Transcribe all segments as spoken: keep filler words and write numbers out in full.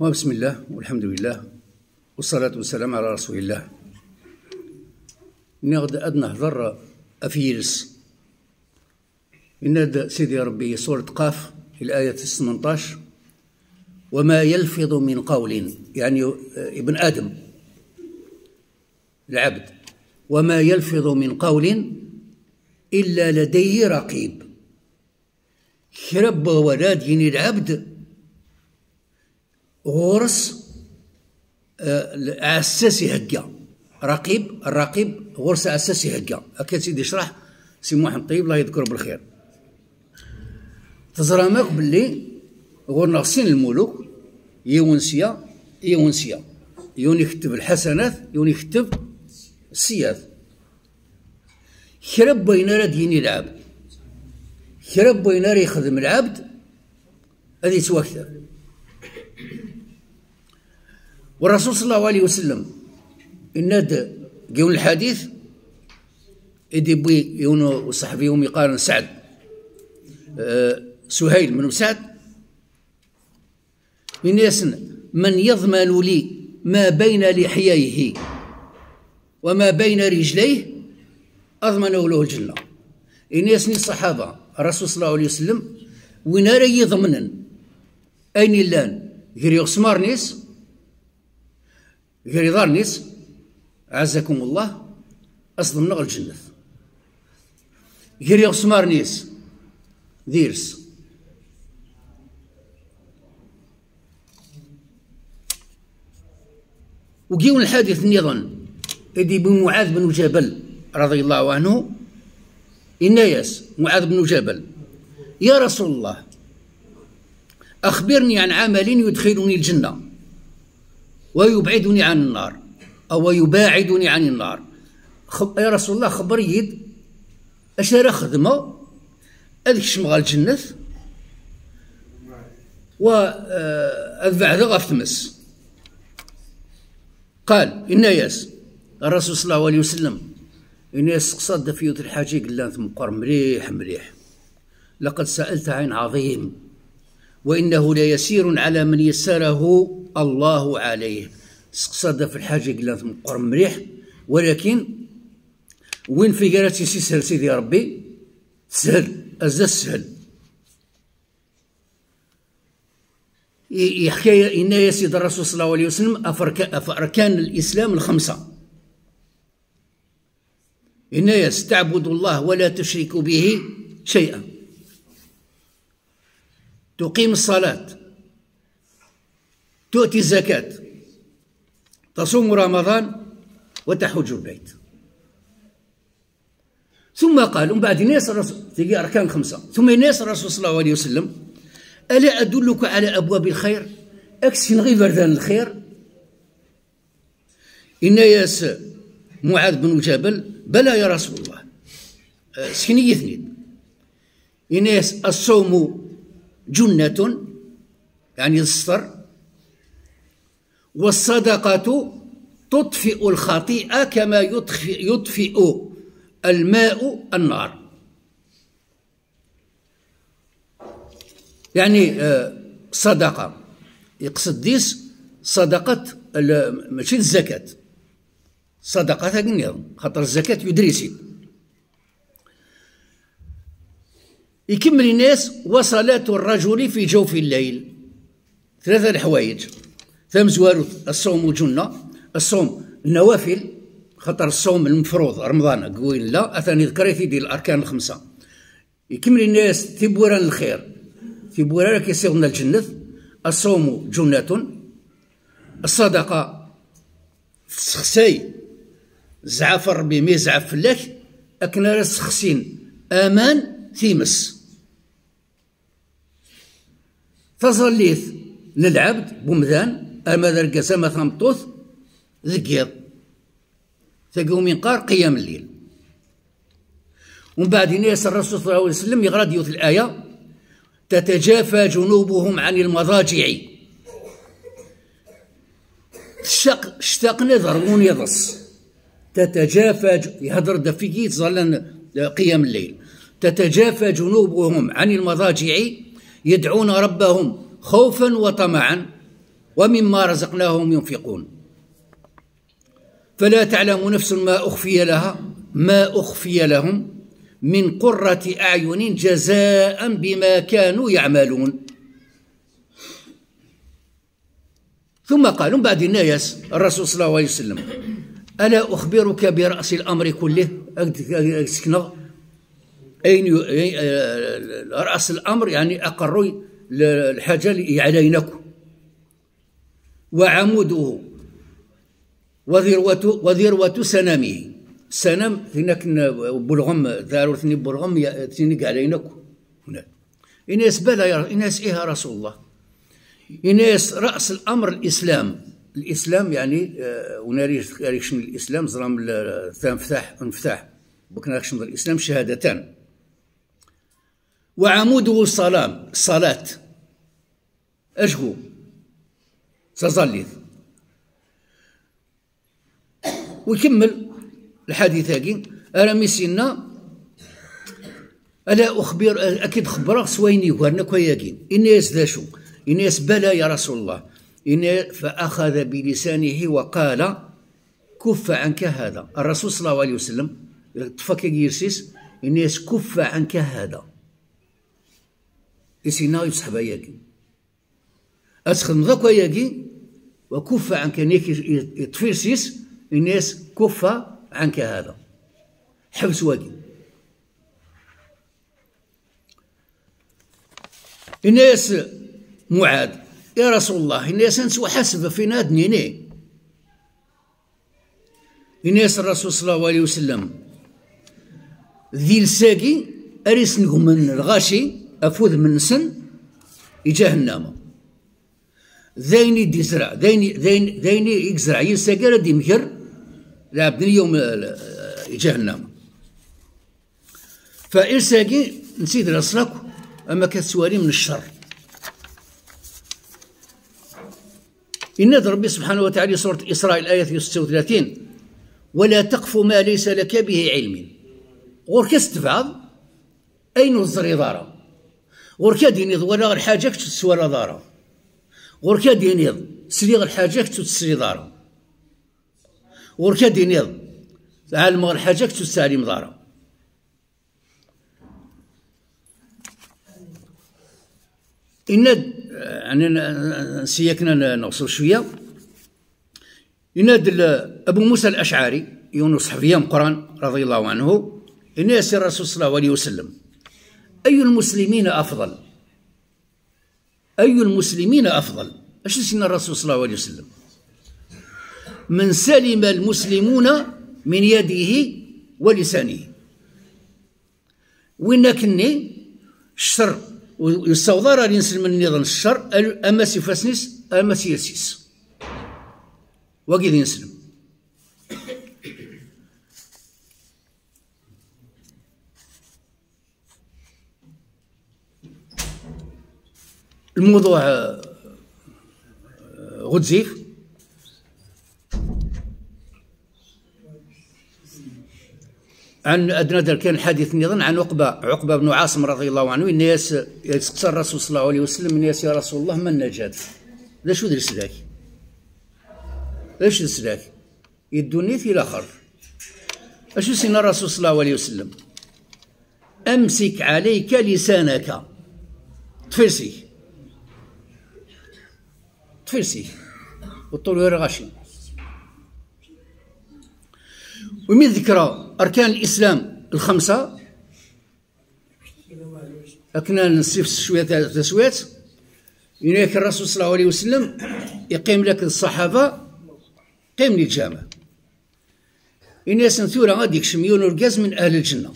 وبسم الله والحمد لله والصلاة والسلام على رسول الله. Nniɣ-d ad nehḍer ɣef yiles. Yenna-d Sidi Ṛebbi, surat Qaf, الآية ثمنطاش: وما يلفظ من قول، يعني, آه، ابن آدم، العبد، وما يلفظ من قول إلا لديه رقيب. Kra n wawal ara d-yini lɛebd, ɣur-s, eh, aɛessas ihegga. Raqib, raqib, ɣur-s aɛessas ihegga. Akka i tt-id-icreḥ Si Muḥend Ṭeyyeb, Allah yeḍker-it belxir. Teẓram akk belli ɣur-neɣ sin lmuluk, yiwen sya, yiwen sya. Yiwen iketteb lḥasanat, yiwen iketteb ssiyat. Kra n wayen ara d-yini lɛebd, kra n wayen ara yexdem lɛebd, ad yettwakter. Wa Rasul صلى الله عليه وسلم yenna-d deg yiwen lḥadit i d-yewwi yiwen uṣaḥbi umi qqaren Saɛd, eh, Suhayl ben Saɛd, yenna-yasen: من يضمن لي ما بين لحييه وما بين رجليه أضمن له الجنة. Yenna-yasen i ṣṣaḥaba, Rasul صلى الله عليه وسلم: win ara yi-iḍemnen ayen illan gar iɣesmaren-is, gar iḍarren-is, ɛazzakum Allah, ad s-ḍemneɣ lǧennet. Gar iɣesmaren-is, d iles. Deg yiwen lḥadit nniḍen i d-yewwi Muɛad ben Ǧabal, رضي الله عنه, yenna-yas Muɛad ben Ǧabal: يا رسول الله، أخبرني عن عمل يدخلني الجنة ويبعدني عن النار، أو يباعدني عن النار. Xeb-, يا رسول الله، xebber-iyi-d acu ara xedmeɣ ad kecmeɣ ɣer lǧennet, wa, eh, ad beɛdeɣ ɣef tmes. قال, yenna-yas الرسول صلى الله عليه وسلم, yenna-yas: seqsa-d ɣef yiwet n lḥaǧa i yellan tmeqqer mliḥ, mliḥ. لقد سألت عن عظيم، وإنه ليسير على من يسره الله عليه. Seqsa-d ɣef lḥaǧa i yellan tmeqqer mliḥ, walakin win fi gar ad tt-yessishel Sidi Ṛebbi, teshel, azza teshel. I-, yeḥka, yenna-yas-id الرسول صلى الله عليه وسلم: أفرك-، أفأركان الإسلام الخمسة. Yenna-yas: تعبد الله ولا تشرك به شيئا، تقيم الصلاة، تؤتي الزكاة، تصوم رمضان، وتحج البيت. ثم قال, ومن بعد yenna-yas الرسول, tigi أركان خمسة, ثم yenna-yas الرسول صلى الله عليه وسلم: ألا أدلك على أبواب الخير؟ Ad k-sekneɣ iberdan n lxir? Yenna-yas Muɛad ben Ǧabal: بلى يا رسول الله. Eh, sken-iyi-ten-id. Yenna-yas: الصوم جنة، يعني d sseṭer, والصدقة تطفئ الخطيئة كما يطفئ، يطفئ الماء النار. Yeɛni, eh, ṣṣadaqa, yeqsed deg-s ṣṣadaqa, mačči d zzakat. Ṣṣadaqa tagi nniḍen, xaṭer zzakat yudrisin. Ikemmel yenna-yas: وصلاة الرجل في جوف الليل. Tlata leḥwayeǧ. Tamezwarut, الصوم جنة, الصوم النوافل, xaṭer الصوم المفروض, Remḍan, deg wayen la, atan iḍker-it-id di الأركان الخمسة. Ikemmel yenna-yas: tiwwura n lxir, tiwwura ara k-yessiwḍen ar lǧennet, الصوم جنة, ṣṣadaqa tessexsay zzɛaf n Ṛebbi mi yezɛef fell-ak, akken ara ssexsin aman times. Taẓallit n lɛebd, n umdan, ama d argaz ama d tameṭṭut, deg yiḍ. Tagi umi neqqar qiyam lleyl. Umbeɛd yenna-yas الرسول صلى الله عليه وسلم, yeɣra-d yiwet laya: تتجافى جنوبهم عن المضاجع. Tcaq-, ctaqen ad ṛwun iḍes. تتجافى ج-, ihedder-d ɣef wigi yettẓallan, eh, qiyam lleyl. تتجافى جنوبهم عن المضاجع يدعون ربهم خوفا وطمعا. ومما رزقناهم ينفقون. فلا تعلم نفس ما أخفي لها، ما أخفي لهم من قرة أعين جزاء بما كانوا يعملون. ثم قال، من بعد الناس الرسول صلى الله عليه وسلم: ألا أخبرك برأس الأمر كله؟ أكد-، أكد-، سكنغ. أين ي-، أي-، آه، رأس الأمر يعني أقري ل-، الحاجة اللي عليناكو. وعموده وذروة، وذروة سنامه. سنام هناك ن-، بلغم، ذارو ثني بلغم، يا-، ثني قاع عليناكو. هنا. إناس بلى يا، إناس إيه يا رسول الله؟ إناس رأس الأمر الإسلام. الإسلام يعني، آه، وناري ريكشن الإسلام زرام ال-، تنفتح، انفتح. بكنا ريكشن الإسلام شهادتان. وعموده الصلاة، الصلاة. أشكو؟ سازاليث. ويكمل الحديث هاكي، أرمي سينا، ألا أخبر، أكيد خبره سويني وهرنا كوياكي. إني يس ذاشو، إني يس بلى يا رسول الله. إني فأخذ بلسانه وقال: كف عنك هذا. الرسول صلى الله عليه وسلم، تفكي يرسيس، إني يس كف عنك هذا. إسينا يصحب ياكي. أتخدم ذاك وياكي، وكف عنك، نيك يطفير سيس، إني يس كف عنك هذا. حبس واكي. إناس معاذ: يا رسول الله، إناس أنت وحسب فينا دنيني. إناس الرسول صلى الله عليه وسلم: ذي لساقي أريس نقوم من الغاشي أفوذ من نسن جهنم. ذين يدي زرع، ذين، ذين، ذين يزرع يلساقي راه دي مكر لعبد اليوم، آه، جهنم. فإلساقي نسيد راسلك، أما كتسوالي من الشر. إن ربي سبحانه وتعالى سورة الإسراء الآية ستة وثلاثين: "ولا تقف ما ليس لك به علم". غور كاس تبعض، أين الزريضارة؟ غور كادينيض ولا الحاجة كتسوالى ضارة؟ غور كادينيض سليغ الحاجة كتسلي ضارة؟ غور كادينيض عالم الحاجة كتسالي مضارة؟ إن، يعني، ن-، ن-، نسيكنا ن-، نغسل شوية. إن د-، أبو موسى الأشعري، يونس صحفية مقران رضي الله عنه، إن يسير الرسول صلى الله عليه وسلم: "أي المسلمين أفضل؟" أي المسلمين أفضل؟ أش سيدنا الرسول صلى الله عليه وسلم؟ "من سلم المسلمون من يده ولسانه". وين كني الشر ويصوض راه ينسلم النظام الشر، أما سيفاسنيس، أما سياسيس. وقيد ينسلم. الموضوع، آه، غدزيف. عن أدنى در كان حديث نظن عن عقبة، عقبة بن عاصم رضي الله عنه، الناس يسقسى الرسول صلى الله عليه وسلم، الناس: "يا رسول الله، ما النجاة؟ لا شو درس ذاك؟ لا شو درس ذاك؟ يدوني في الآخر". أشو سينا الرسول صلى الله عليه وسلم؟ "أمسك عليك لسانك". تفرسي. تفرسي. وطول غير غاشي. ومن ذكرى أركان الإسلام الخمسة، أكنا نسيف شوية تسويت، يناك الرسول صلى الله عليه وسلم يقيم لك الصحابة، قيم لي الجامع. إن ياسن ثورة غادي يكشم يون الجاز من أهل الجنة.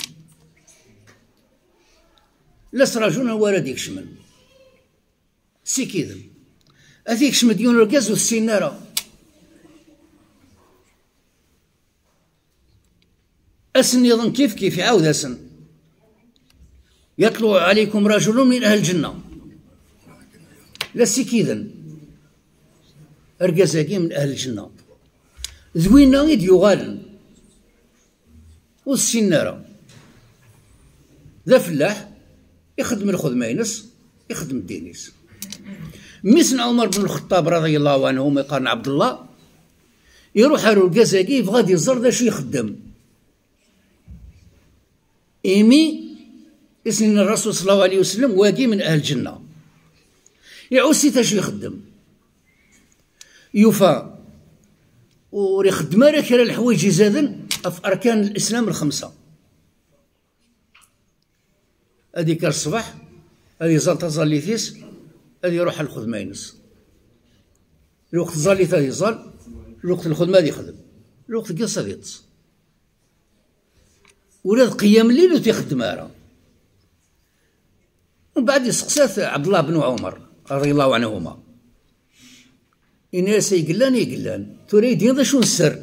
لا سراجون هو راه يكشمن. سيكيدن. أثيك شمد يون الجاز والسينارة. أسن يظن كيف كيف يعاود أسن. "يطلع عليكم رجل من أهل الجنة". لا سيكيدن. أرجازاكي من أهل الجنة. ذوينا يد يغالن. والسينارة. ذا فلاح يخدم الخدمة ينس، يخدم الدينيس. Mmi-s n Ɛumar ben Lxeṭṭab, radiyallahu anhu, ma yeqqaren Ɛebdellah, iruḥ ar urgaz-agi, yebɣa ad iẓer d acu ixeddem. Imi i s-yenna Rasul sallallahu alayhi wa sallam, wagi min ahl lǧenna. Iɛuss-it acu ixeddem. Yufa ur ixeddem ara kra leḥwayeǧ izaden ɣef arkan lislam lxemsa. Ad ikker ṣṣbeḥ, ad iẓal taẓallit-is, ad iruḥ ɣer lxedma-ines. Lweqt tẓallit ad iẓal, lweqt lxedma ad ixdem, lweqt n yiḍes ad iṭṭes. Ula d qiyam llil ur t-ixeddem ara. Mbeɛd iseqsa-t Ɛebdellah ben Ɛumar, radiyallahu anhuma. Ini-as: "Ay yellan, ay yellan, tura-yi-d d acu n sser?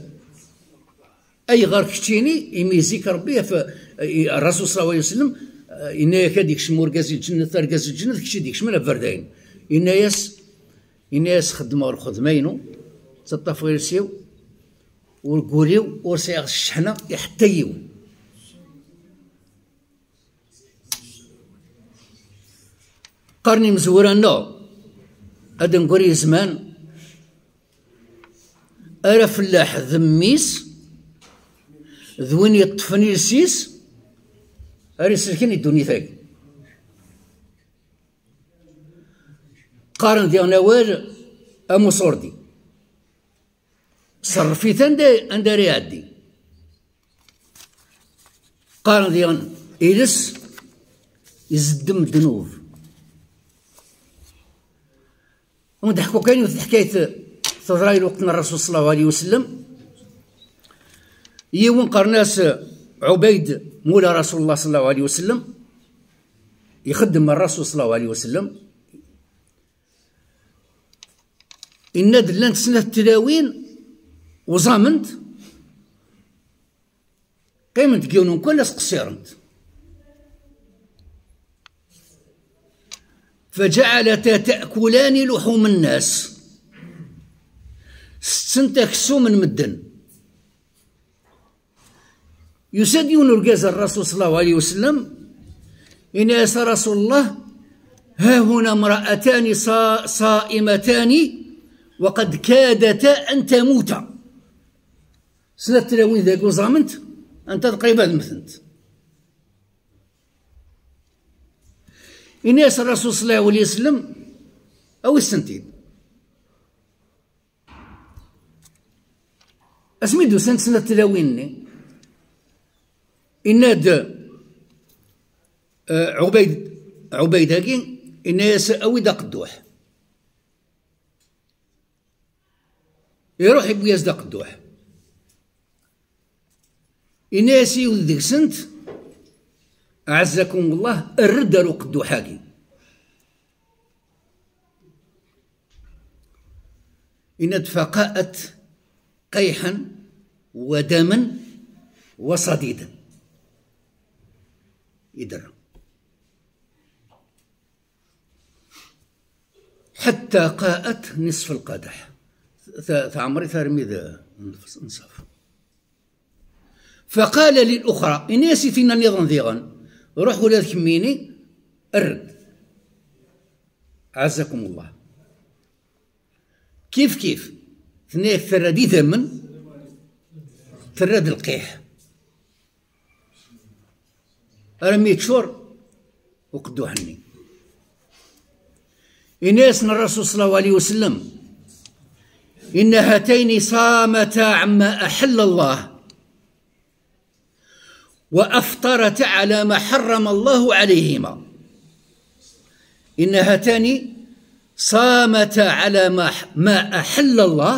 Ayɣer keččini, imi zik Rebbi, af-, i-, Rasul sallallahu alayhi wa sallam, eh, yenna-yak ad ikcem urgaz i lǧennet, argaz i lǧennet, kečč i d-ikecmen aberdayen." Yenna-yas, yenna-yas: "Xeddmeɣ lxedma-inu, ttaṭṭafeɣ iles-iw, ur gul-iw, ur sɛiɣ cceḥna i ḥetta yiwen." Qqaren imezwura-nneɣ, ad d-negri zzman, ara fellaḥ d mmi-s, d win yeṭṭfen iles-is, ara iselken i ddunit-agi. Qqaren diɣen awal am uṣurdi. Ṣerref-it anda, anda ara iɛeddi. Qqaren diɣen iles izeddem ddnub. Ur d-ḥku kan yiwet teḥkayt teḍra i lweqt n Ṛṛasul sallallahu alayhi wa sallam. Yiwen qqaren-as Ɛubayd, mula Rasulullah sallallahu alayhi wa sallam, ixeddem Ṛṛasul sallallahu alayhi wa sallam. Inna-d llant snat tlawin uẓament, qqiment deg yiwen umkan, la sqeṣṣirent. فجعلتا تأكلان لحوم الناس. Tettent aksum n medden. Yusa-d yiwen urgaz ar Rasul sallallahu alayhi wa sallam, yenna-yas: "A Rasul Allah, ها هنا امرأتان صا-، صائمتان وقد كادتا أن تموتا." Snat tlawin dagi uẓament, anta d qrib ad mmtent. Ini-as Rasul sallallahu alayhi wa sallam: "Awit-tent-id." Asmi d-usant snat tlawin-nni, inna-d, eh, Ɛubayd, Ɛubayd-agi, inna-yas: "Awi-d aqedduḥ." Iruḥ, iwwi-yas-d aqedduḥ. Inna-yas i yiwet deg-sent: "Ɛazzakum Allah, err-d ar uqedduḥ-agi." Inna-d: "فقاءت قيحا ودما وصديدا." Iderra. حتى قاءت نصف القدح. Ta-, teɛmer-it armi d nṣaf. فقال للأخرى, ini-as i tin nniḍen diɣen: "Ruḥ ula d kemmini, err-d." Ɛazzakum Allah. Kif kif, tenna-yak terra-d idammen, terra-d lqiḥ. Armi yeččur uqedduḥ-nni. Ini-asen Rasul sallallahu alayhi wa sallam: "إن هاتين صامتا عما أحل الله، وأفطرتا على ما حرم الله عليهما. إن هاتان صامتا على ما، ما أحل الله،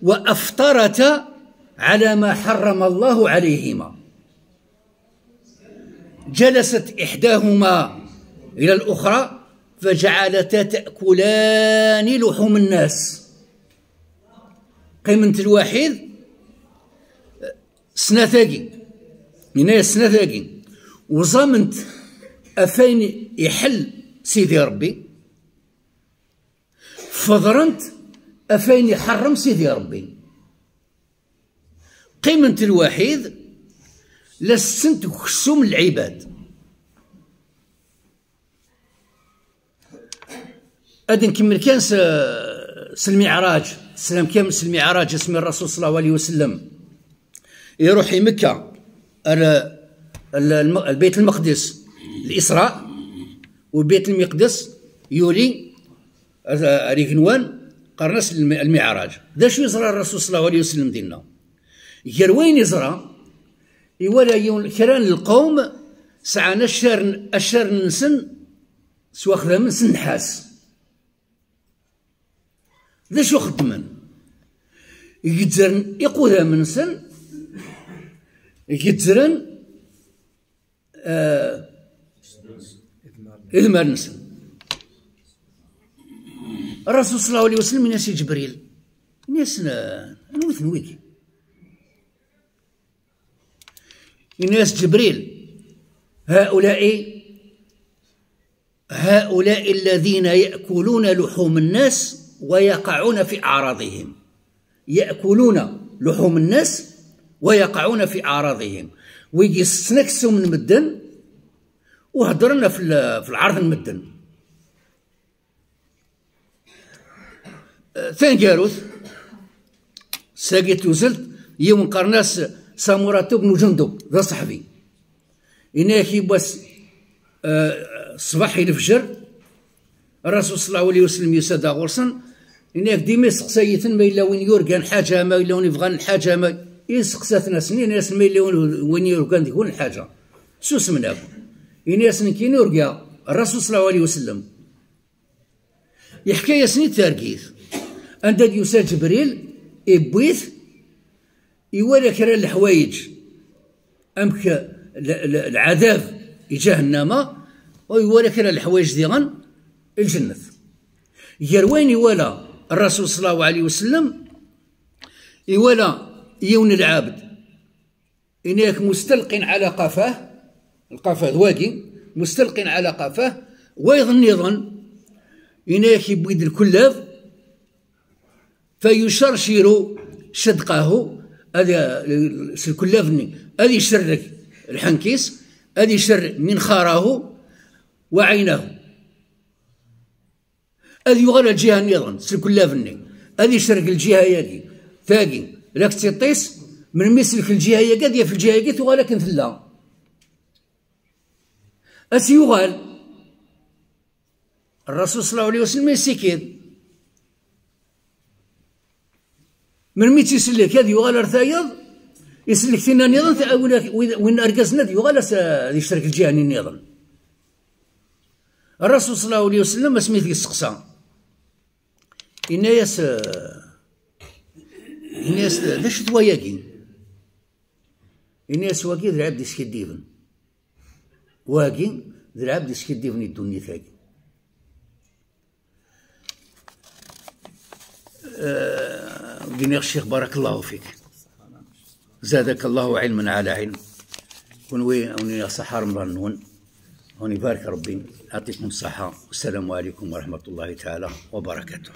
وأفطرتا على ما حرم الله عليهما." جلست إحداهما إلى الأخرى فجعلتا تأكلان لحوم الناس. Qqiment lwaḥid, snat-agi, yenna-yas snat-agi, uẓament ɣef wayen iḥell Sidi Ṛebbi, feḍrent ɣef wayen iḥeṛṛem Sidi Ṛebbi. Qqiment lwaḥid, la settent deg uksum n lɛibad. Ad nkemmel kan s, s lmiɛraǧ. Teslam kan s lmiɛraǧ, asmi Rasul صلى الله عليه وسلم iruḥ i Mekka, ar, ar, ar Beyt Lmeqdes, l'Isra, u Beyt Lmeqdes yuli ar, ar igenwan, qqaren-as lmi-, lmiɛraǧ. D acu yeẓra Rasul صلى الله عليه وسلم dinna? Gar wayen yeẓra, iwala yiwen, kra n lqawm sɛan accaren, accaren-nsen s waxdamen s nnḥas. D acu xeddmen? Gezzren iqudam-nsen, gezzren, eh, idmaren-nsen. Rasul صلى الله عليه وسلم yenna-as i Ǧebril, yenna-as, eh, anwi-ten wigi? Yenna-as Ǧebril, هؤلاء هؤلاء الذين يأكلون لحوم الناس ويقعون في أعراضهم. يأكلون لحوم الناس ويقعون في أعراضهم. Wigi setten aksum n medden u heddren ɣef l-, ɣef lɛerḍ n medden. Taneggarut, sagi tuzelt, yiwen qqaren-as Samuratu bnu Jundub, d aṣeḥbi. Yenna-yak yiwwas, eh, ṣṣbeḥ i lefjer, Rasul صلى الله عليه وسلم yusa-d ɣur-sen, yenna-yak dima iseqsa-yiten ma yella win yurgan lḥaǧa, ma yella win ibɣan lḥaǧa, ma iseqsa-ten ass-nni, yenna-yasen ma yella win, win yurgan deg-wen lḥaǧa. Susmen akk. Yenna-yasen nekkini urgaɣ Rasul صلى الله عليه وسلم. Yeḥka-yasen-id targit. Anda d-yusa Ǧebril, iwwi-t, iwala kra n leḥwayeǧ, amek l-, l-, lɛadab i ǧahennama, u iwala kra n leḥwayeǧ diɣen i lǧennet. Gar wayen iwala Rasul صلى الله عليه وسلم, iwala yiwen n lɛabd, yenna-yak مستلق على قفاه, lqafa d wagi, مستلق على قفاه, wayeḍ nniḍen, yenna-yak yewwi-d lkullab, فيشرشر شدقه, ad, s lkullab-nni, ad icerreg lḥenk-is, ad icerreg منخاره وعينه. Ad yuɣal ar lǧiha nniḍen s lkullab-nni, ad icerreg lǧiha-yagi, tagi, la k-tt-iṭṭis, melmi islek lǧiha-yagi, ad yaf lǧiha-yagi tuɣal akken tella. Ad s-yuɣal. Rasul صلى الله عليه وسلم yessikid. Melmi tt-isellek ad yuɣal ar tayeḍ, isellek tinna nniḍen, ta-, win, win, win argaz-nni ad yuɣal as-, ad icerreg lǧiha-nni nniḍen. Rasul صلى الله عليه وسلم asmi t-yesteqsa, yenna-yas, eh, yenna-yas, d acu-t wayagi? Yenna-yas, wagi d lɛebd iskiddiben. Wagi d lɛebd iskiddiben i ddunit-agi. Eh, d-iniɣ, Ccix, بارك الله فيك. زادك الله علما على علم. Kunwi, wen-iniɣ ṣaḥa Remḍan-nwen. Wen-ibarek Rebbi. يعطيكم الصحة. والسلام عليكم ورحمة الله تعالى وبركاته.